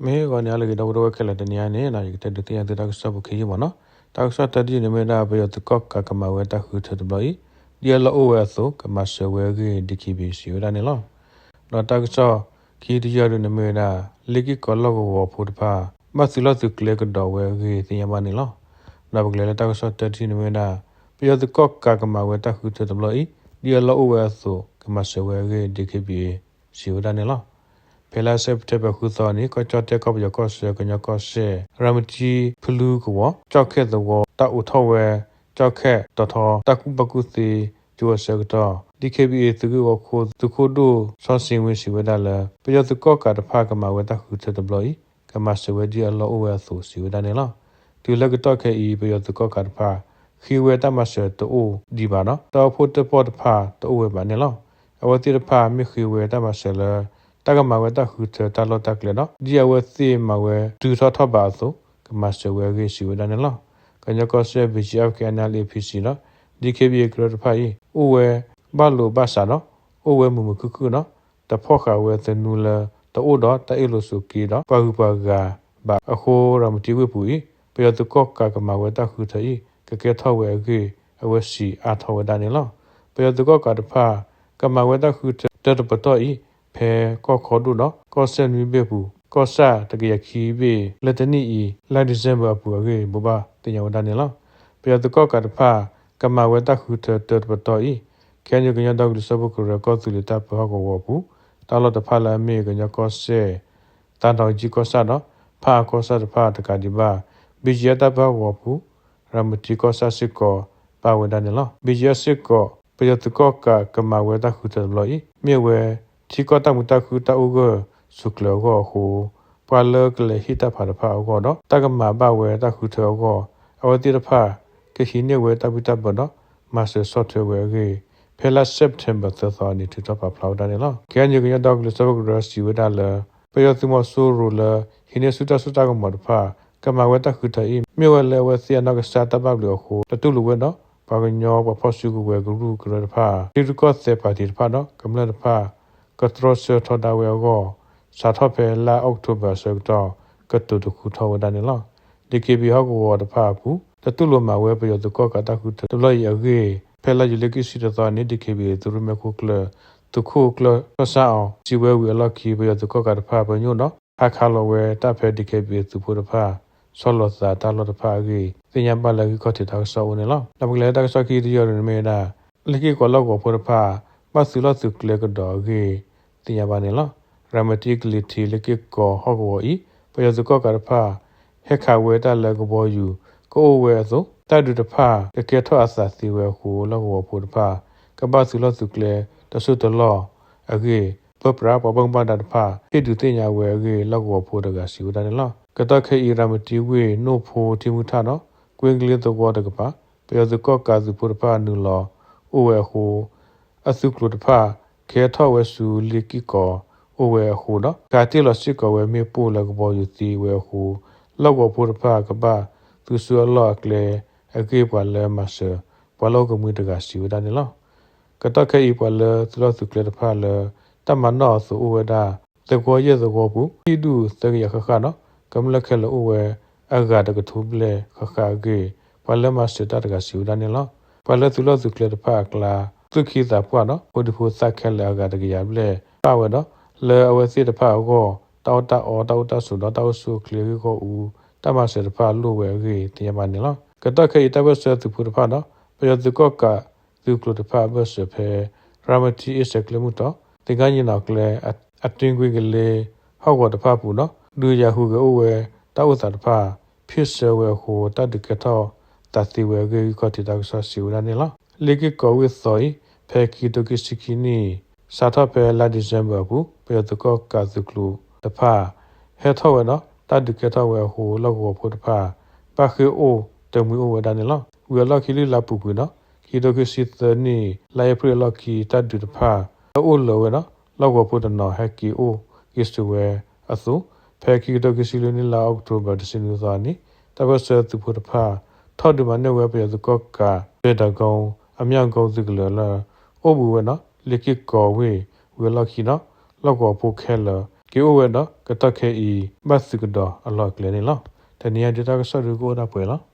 မ့ၢ်ဂီၤန့ၣ် ဟါလၢအဂ့ၤ ဒီပုၢ်ဝဲၢ်ခဲလၢာ်, တနံၤအံၤန့ၣ် ယကတဲဒုးသ့ၣ်ညါသုတၢ်ကစီၣ်ဖိခံယုၢ်မးနီၤ. တၢ်ကစီၣ်တၢတယုၢ်န့ၣ်မ့ၢ်ဝဲဒၣ် ပယီၤသုးကီၣ်ကးကမၤဝဲတၢ်ဃုထၢတဘျီအံၤ ဒ်အလီၢ်အိၣ်ဝဲအသိး ကမၤစၢၤဝဲအဂ့ၢ် DKBA စံးဝဲဒၣ်န့ၣ်လီၤ. ဒီးတၢ်ကစီၣ်ခံတယုၢ်ဒုန့ၣ်မ့ၢ်ဝဲဒၣ် လ့ၣ်က့ၢ်ကီးလီၢ်ကဝီၤဖိတဖၣ် ဘၣ်သုးလီၢ်သုးကျဲကဒီးဝဲအဂ့ၢ် သ့ၣ်ညါဘၣ်န့ၣ်လီၤ. ဒီးပကလဲၤလၢတၢ်ကစီၣ်တၢတယုၢ်န့ၣ်မ့ၢ်ဝဲဒၣ် ပယီၤသုးကီၣ်ကးကမၤဝဲတၢ်ဃုထၢတဘျီအံၤ ဒ်အလီၢ်အိၣ်ဝဲအသိး ကမၤစၢၤဝဲအဂ့ၢ် DKBA စံးဝဲဒၣ်န့ၣ်လီၤ. ဖဲလါစဲးပထ့ဘၢၣ်ဃုသီန့ၣ် ကီၢ်ကၠီၣ်တဲၣ် ကီၢ်ပယီၤကီၢ်ဆၢ ကညီကီၢ်စဲၣ် ရၤမတံဖလူကဝီၤ ကၠီၣ်ခဲၣ်သဝီ တၢ်အိးထီၣ်ဝဲ ကၠီၣ်ခဲၣ်တီၤထီ တၢ်ကူၣ်ဘၣ်ကူၣ်သ့ကၠိအဆၢကတီၢ် DKBA သုးဂ့ၢ်ဝီခိၣ် သုးခိၣ်ဒိၣ်စီဆ့ဝ့ စံးဝဲဒၣ်လၢ ပယီၤသုးကီၣ်ကးတဖၣ် ကမၤဝဲတၢ်ဃုထၢတဘျီအံၤ ကမၤစၢၤဝဲဒ်အလီၢ်အိၣ်ဝဲအသိး စံးဝဲဒၣ်န့ၣ်လီၤ. တုၤလၢကတီၢ်ခဲအံၤ ပယီၤသုးကီၣ်ကးတဖၣ် ဃ့ဝဲတၢ်မၤစၢၤတအိၣ်ဒံးဘၣ်ဒီး တၢ်အိၣ်ဖှိၣ်တၢၣ်ပီၣ်တဖၣ် တအိၣ်ဝဲဘၣ်န့ၣ်လီၤ. အဝဲသ့ၣ်တဖၣ် မ့ၢ်ဃ့ဝဲတၢ်မၤစၢၤလၢ တၢ်ကမၤဝဲတၢ်ဃုထၢတၢ်လီၢ်တၢ်ကျဲဒီး ဒ်အဝဲသ့ၣ်မၤဝဲတုၤထီၣ်ထီၣ်ဘးအသိး ကမၤစၢၤဝဲအဂ့ၢ် စံးဝဲဒၣ်န့ၣ်လီၤ. ကညီကီၢ်စဲၣ် BGF KNLA PC ဒီး DKBA ကရၢတဖၣ်အံၤ အိၣ်ဝဲဘၣ်လိာ်ဘၣ်စးဒီး အိၣ်ဝဲမုာ်မုာ်ခုၣ်ခုၣ်ဒီး တဖီၣ်ဃာ်ဝဲသနူလၢ တအိၣ်ဒီးတၢ်အ့ၣ်လိာ်ဆိးက့ဒီး ပှၤဂုၤပှၤဂၤဘၣ်အဃိ ရၤမတံဝ့ၢ်ပူၤအံၤ ပယီၤသုးကီၣ်ကးကမၤဝဲတၢ်ဃုထၢအံၤ ကကဲထီၣ်ဝဲအဂ့ၢ် အဝဲစံးအါထီၣ်ဝဲဒၣ်န့ၣ်လီၤ. ပယီၤသုးကီၣ်ကးတဖၣ် ကမၤဝဲတၢ်ဃုထၢတၢတပတီၢ်အံၤ ဖဲကီၢ်ခီဒိၣ်ဒီး ကီၢ်စဲၣ်နွံဘ့ၣ်ပူၤ ကီၢ်ဆၣ်တကယၤခံဘ့ၣ်လၢတနံၣ်အံၤ လါ December အပူၤအဂ့ၢ် ဘိးဘၣ်သ့ၣ်ညါဝဲဒၣ်န့ၣ်လီၤ. ပယီၤသုးကီၣ်ကးတဖၣ် ကမၤဝဲတၢ်ဃုထၢတၢတပတီၢ်အံၤ KNU ကညီဒီကလုာ်စၢဖှိၣ်ကရၢကီၢ်သူလ့ၤတၢ်ပၢဟီၣ်ကဝီၤအပူၤ တၢ်လီၢ်တဖၣ်လၢအမ့ၢ်ကညီကီၢ်စဲၣ် သးဒီကၠံကီၢ်ဆၣ်ဒီး ဖၣ်အၣ်ကီၢ်ဆၣ်တဖၣ်တကးဒံးဘၣ် BGF တၢ်ပၢဟီၣ်ကဝီၤအပူၤ ရၤမတံကီၢ်ဆၣ်စ့ၢ်ကီး ပာ်ဝဲဒၣ်န့ၣ်လီၤ. BGF စ့ၢ်ကီး ပယီၤသုးကီၣ်ကးကမၤဝဲတၢ်ဃုထၢတဘျီအံၤ မ့ၢ်ဝဲ ထံကီၢ်တၢ်မုာ်တၢ်ခုၣ်တၢ်အိၣ်ဂၢၢ်ဆိးကျၢၤအဂီၢ်အဃိ ပှၤလၢကလဲၤဟ့ၣ်တၢ်ဖးတဖၣ်အဂီၢ်ဒီး တၢ်ကမၤဘၣ်ဝဲတၢ်ဃုထၢအဂီၢ် အဝဲသ့ၣ်တဖၣ် ကဟံးန့ၢ်ဝဲတၢ်ဘံၣ်တၢ်ဘၢဒီး မၤစၢၤဆီၣ်ထွဲဝဲအဂ့ၢ် ဖဲလါ September သၢသီအနံၤ ထုးထီၣ်ပာ်ဖျါဝဲဒၣ်န့ၣ်လီၤ. KNU ကညီဒီကလုာ်စၢဖှိၣ်ကရၢစံးဝဲဒၣ်လၢ ပယီၤသုးမီၤစိရိၤလၢ ဟံးန့ၢ်ဆူၣ်တၢ်စိတၢ်ကမီၤတဖၣ် ကမၤဝဲတၢ်ဃုထၢအံၤ မ့ၢ်ဝဲလၢအဝဲသ့ၣ်အနီၢ်ကစၢ်တၢ်ဘၣ်ဘျုးအဃိ တတူၢ်လိာ်ဝဲဒီး ပှၤကညီပှၤဖီၣ်စုကဝဲၤကရူၢ်ကရၢတဖၣ် ထံရူၢ်ကီၢ်သဲးပၣ်တံၣ်တဖၣ်ဒီး ကမျၢၢ်တဖၣ် ကတြီဆၢထီဒါဝဲအဂီၢ် စးထီၣ်ဖဲလါ October အဆၢကတီၢ် ကတိၤတဃူထီၣ်ဝဲဒၣ်န့ၣ်လီၤ. DKBA ဟီၣ်ကဝီၤတဖၣ်အပူၤ တတူၢ်လိာ်မၤဝဲပယီၤသုးကီၣ်ကးတၢ်ဃုထၢတဘျီအံၤအဂ့ၢ် ဖဲလါယူၤလံခံဆံတသီန့ၣ် DKBA သုးရ့ၣ်မဲာ်ခိၣ်ကျၢၢ် သုးခိၣ်ကျၢၢ်စီဆါအီၤ စံးဝဲဝံၤအလီၢ်ခံ ပယီၤသုးကီၣ်ကးတဖၣ်ပညိၣ်ဒီး ဟးခးလီၤဝဲတၢ်ဖဲ DKBA သုးဖိတဖၣ် ဆီလီၤသးတၢ်လီၢ်တဖၣ်အဂ့ၢ် သ့ၣ်ညါဘၣ်လၢဂံၢ်ခီၣ်ထံးတၢ်ကစီၣ်အအိၣ်န့ၣ်လီၤ. ဒီးပကလဲၤလၢတၢ်ကစီၣ်ခံတယုၢ်န့ၣ်မ့ၢ်ဝဲဒၣ် လ့ၣ်က့ၢ်ကီးလီၢ်ကဝီၤဖိတဖၣ် ဘၣ်သုးလီၢ်သုးကျဲကဒီးအဂ့ၢ် သ့ၣ်ညါဘၣ်န့ၣ်လီၤ. ရၤမတံကလံၤထံးလ့ၣ်က့ၢ်ကီးဟီၣ်ကဝီၤအံၤ ပယီၤသုးကီၣ်ကးတဖၣ် ဟဲခးဝဲတၢ်လၢကဘီယူၤ ကအိၣ်ဝဲအသိး တၢ်ဒုးတဖၣ် ကကဲထီၣ်အသးသ့ဝဲအဃိ လီၢ်ကဝီၤဖိတဖၣ် ကဘၣ်သုးလီၢ်သုးကျဲတစိၢ်တလီၢ်အဂ့ၢ် ပၢပြးပှၤဘၣ်မူဘၣ်ဒါတဖၣ် ဟ့ၣ်ဒုးသ့ၣ်ညါဝဲအဂ့ၢ် လီၢ်ကဝီၤဖိတဂၤစံးဝဲဒၣ်န့ၣ်လီၤ. ကတီၢ်ခဲအံၤ ရၤမတံဝ့ၢ်နိၣ်ဖိထံမုၢ်ထၣ်ဒီး ကွ့ကလ့သဝီတကပၤ ပယီၤသုးကီၣ်ကးသုးဖိတဖၣ်နုာ်လီၤအိၣ်ဝဲအဃိ အသုးကျိၤတဖၣ် ကဲထီၣ်ဝဲဆူလ့ၣ်က့ၢ်ကီးအိၣ်ဝဲအဃိဒီး ကးတ့ၢ်လီၤစ့ၢ်ကီးဝဲမ့ၣ်ပိၢ်လၢကဘီယူၤသ့ဝဲအဃိ လီၢ်ကဝီၤဖိတဖၣ်ကဘၣ်သုးဆူအလီၢ်အကျဲအဂ့ၢ် ပှၤလၢမၤစၢၤ ပှၤလီၢ်အိၣ်ကမှံတဂၤစံးဝဲဒၣ်န့ၣ်လီၤ. ကတီၢ်ခဲအံၤ ပှၤလၢသုးလီၢ်သုးကျဲတဖၣ်လၢ တၢ်မၤနီၣ်အသိးအိၣ်ဝဲဒၣ် သဝီယဲၢ်သဝီပူၤ ဟံၣ်ဒူၣ်သၢကယၤဃၣ်ဃၣ်ဒီး ကမျၢၢ်ခဲလၢာ်အိၣ်ဝဲအဂၤတကထိဘျဲၣ်ဃၣ်ဃၣ်အဂ့ၢ် ပှၤလၢမၤစၢၤတၢ်တဂၤစံးဝဲဒၣ်န့ၣ်လီၤ. ပှၤလၢသုးလီၢ်သုးကျဲတဖၣ်အကျါ သူၣ်က့သးပှၢ်ဒီး ဖိဒံဖိသၣ်ခဲလၢာ်အဂၤတကယၤဘျဲၣ် ပၣ်ဝဲဒီး လၢအဝဲသ့ၣ်တဖၣ်အဂီၢ် တၢ်အီၣ်တၢ်အီ တၢ်အိၣ်တၢ်ဆိးဒီး တၢ်အိၣ်ဆူၣ်အိၣ်ချ့အဂ့ၢ်အဂီၢ်အူ တၢ်မၤစၢၤတဖၣ်လိၣ်ဝဲအဂ့ၢ် သ့ၣ်ညါဘၣ်န့ၣ်လီၤ. ကတီၢ်ခဲအံၤ တၢ်ဘၢၣ်စၢၤသုးဖိတဖၣ်ဒီး ပယီၤသုးကီၣ်ကးသုးကျိၤတဖၣ်အဘၢၣ်စၢၤဖဲ ရၤမတံအ့စဲးကျဲမုၢ်တီၤ သ့ၣ်ခါညံနီၤကျဲ အတ့ၢ်ကွ့ကလ့ဟီၣ်ကဝီၤတဖၣ်အပူၤဒီး ဒုးယၤဟူးဂဲၤအိၣ်ဝဲတၢ်အိၣ်သးတဖၣ် ဖ့ၣ်ဆၢဝဲအဃိ တၢ်ဒုးကဲထီၣ်သးသ့ဝဲအဂ့ၢ် ဂံၢ်ခီၣ်ထံးတၢ်ကစီၣ်စံးဝဲဒၣ်န့ၣ်လီၤ. လ့ၣ်က့ၢ်ကီးဝ့ၢ်သီအံၤ ဖဲခံကထိခံဆံခံနံၣ် စးထီၣ်ဖဲလါ December အပူၤ ပယီၤသုးကီၣ်ကးသုးကျိၤတဖၣ် ဟဲထီၣ်ဝဲဒီး တၢ်ဒုးကဲထီၣ်ဝဲအဃိ လီၢ်ကဝီၤဖိတဖၣ် ဘၣ်ဃ့ၢ်အိၣ်တမှံၤအိၣ်ဝဲဒၣ်န့ၣ်လီၤ. ဝံၤအလီၢ်ခံလွံၢ်လါပူၤကွံာ်ဒီး ခံကထိခံဆံသၢနံၣ် လါအ့ဖြ့ၣ်အလီၢ်ခံ တၢ်ဒုးတဖၣ် တအိၣ်လၢၤဝဲဒီး လီၢ်ကဝီၤဖိတနီၤ ဟဲက့ၤအိၣ်က့ၤဆိးဝဲအသိး ဖဲခံကထိခံဆံလွံၢ်နံၣ် လါအီးကထိဘၢၣ် တဆံနွံသီအနံၤ တၢ်ဘၢၣ်စၢၤသုးဖိတဖၣ် ထီၣ်ဒုးမၤန့ၢ်ဝဲ ပယီၤသုးကီၣ်ကး ဒွဲၣ်ဒၢကုန်း အမြောက်ကုန်း သုးကလၢၤလၢ အိၣ်ဘှံးဝဲဒီး လ့ၣ်က့ၢ်ကီးဝ့ၢ် ဝံၤအလီၢ်ခံဒီး လီၢ်ကဝီၤဖိခဲလၢာ် က့ၤအိၣ်ဝဲဒီးကတီၢ်ခဲအံၤ ဘၣ်သုးကဒီးအလီၢ်အကျဲန့ၣ်လီၤ. တနံၤအံၤဒုးတၢ်ကစီၣ်ဒုးကအိၣ်ဒၣ်ပှဲၤလီၤ.